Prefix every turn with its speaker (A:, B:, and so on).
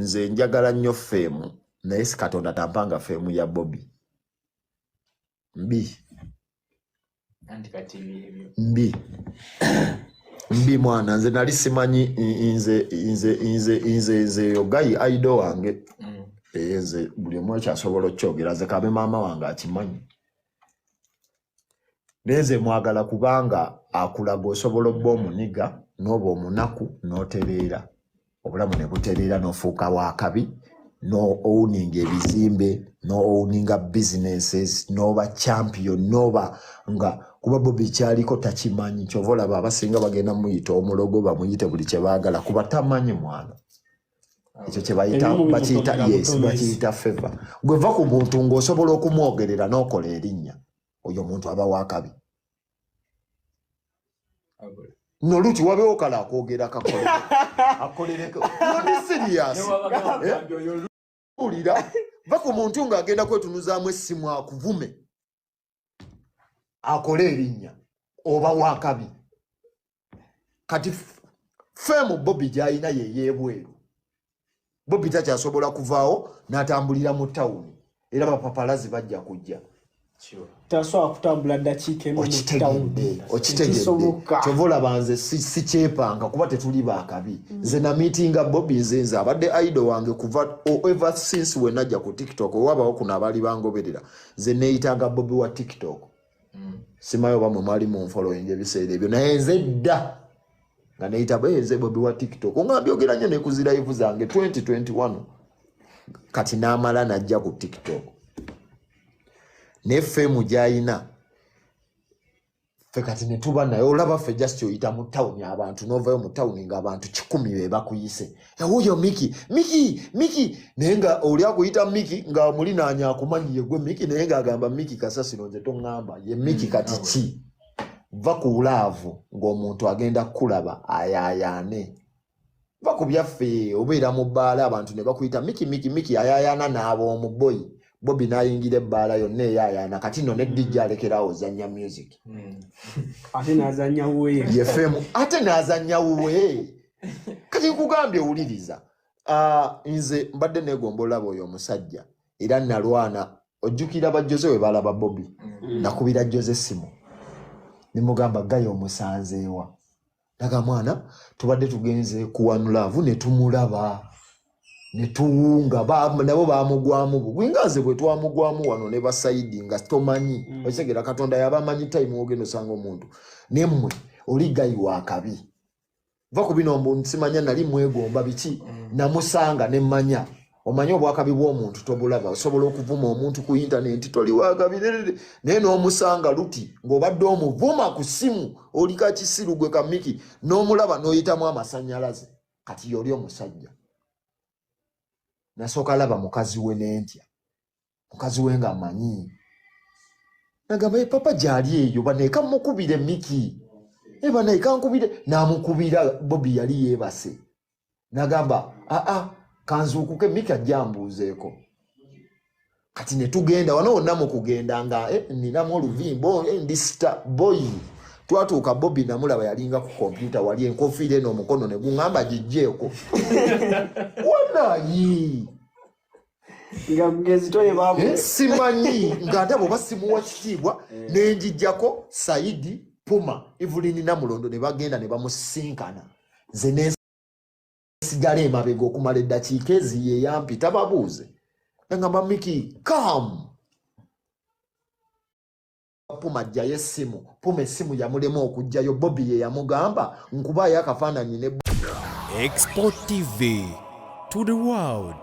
A: Nze njagala nnyo fame, naye si Katonda tampanga fame ya Bobi. Mbi.
B: Anti kati ebyo.
A: Mbi mbi, mwana. Nze nali simanyi, nze yo guy idol wange. Nze buli omu ekyasobola okukyogera, nze kabe maama wange akimanyi, naye nze mwagala kubanga akulaga osobola obba omuniga n'oba omunaku n'otereera, obulamu ne butereera, n'ofuuka wakabi, no owninga ebizimbe, no owninga businesses, n'oba champion, n'oba nga kuba Bobi kyaliko takimanyi. Kyova olaba abasinga bagenda muyita omulogo, bamuyite buli kye baagala, kuba tamanyi mwana ekyo kye bayita
C: Ebimu
A: bakiyita
C: bimutomera
A: yes,
C: butomezi.
A: Bakiyita favor. Gwe va ku muntu ng'osobola okumwogerera n'okola erinnya, oyo omuntu aba wakabi.
B: Abula.
A: Noluti wabeewo kale akwogera kakolere akolereko. No, ndi serious.
B: Newabagambye oyo.
A: Wulira, va ku muntu ng'agenda kwetunuzaamu essimu akuvume akole erinnya, oba wakabi. Kati fame Bobi gy'alina yeyeebweru. Bobi takyasobola kuvaawo n'atambulira mu tawuni, era bapapalazi bajja kujja.
C: Tasobola kutambula ddakiika emu mu
A: Okitegedde?
C: tawuni.
A: Okitegedde?
C: Tekisoboka.
A: Kyova olaba nze sikyepanga kuba tetuli bakabi. Nze namiitinga Bobi, nze abadde idol wange kuva ever since we najja ku TikTok. Owabawo kuno abaali bangoberera, nze neeyitanga Bobi wa TikTok. Simayo oba mwe mwali munfollowing ebiseera ebyo, naye nze dda nga neyita "Eh, nze Bobi wa TikTok," nga mbyogera nnyo ne ku zi live zange 2021. Kati n'amala najja ku TikTok naye fame gy'ayina, ffe kati ne tuba naye. Olaba ffe just oyita mu tawuni abantu n'ovayo mu tawuni ng'abantu 100 be bakuyise, "Ewuyo Miki, Miki, Miki," naye nga oli akuyita Miki nga mulinaanya akumanyi ye gwe Miki, naye ng'agamba Miki kasasiro, nze toŋŋamba ye Miki. Kati ki? Va ku love ng'omuntu agenda kukulaba ayaayaane. Va ku byaffe, obeera mu bbaala abantu ne bakuyita Miki, Miki, Miki, ayaayaana n'ab'omu boyi. Bobi n'ayingira ebbaala yonna eyaayaana. Kati nno ne DJ alekerawo ozannya music.
C: Ate n'azannya wuwe.
A: Ye fame, ate n'azannya wuwe. Kati nkugambye, wuliriza. Ah, nze mbadde neegomba olaba oyo omusajja, era nalwana. Ojjukira ba Jose we balaba Bobi? Nakubira Jose simu nemugamba, "Guy, omusanzeewa?" Naga, "Mwana, tubadde tugenze ku One Love ne tumulaba ne tuwunga." Nabo bamugwamu bugwi nga nze bwe twamugwamu wano ne basaidi nga tomanyi. Okitegera? Katonda yaba amanyi time ogenda osanga omuntu nemmwe oli guy wakabi. Va ku bino mbu nsimanya nali mwegomba biki. Namusanga nemmanya. Omanye obwakabi bw'omuntu tobulaba. Osobola okuvuma omuntu ku intaneti, toli wakabi nerere, naye n'omusanga luti ng'obadde omuvuma ku ssimu, oli kakisiru gwe kamiki, n'omulaba n'oyitamu amasanyalaze. Kati yoli omusajja nasooka laba mukazi we nentya, mukazi we nga amanyi. Nagamba, "E papa gyali eyo, baneeka mukubire Miki, e baneeka nkubire." Namukubira, Bobi yali yeebase. Nagamba, "Aa, kanzuukuke, Miki ajja ambuuzeeko." Kati ne tugenda wano wonna. Mu kugenda nga ninamu oluvimbo, ndi star boy. Twatuuka, Bobi namulaba yalinga ku kompyuta wali, enkofiira eno omukono ne guŋŋamba gijjeeko wanayi.
C: Nga mugezi toye babu.
A: Simanyi nga ndaba oba simuwa kitiibwa, nenjijjako. Saidi Puma, Evelyn Namulondo ne bagenda ne bamusisinkana, nze nensigala emabega okumala eddakiika ezi. Yeyampita babuuze, nagamba, "Miki, come." Puma ajjayo essimu. Puma essimu yamulema okuggyayo. Bobi ye yamugamba, "Nkubaayo akafaananyi ne
D: Export TV to the world.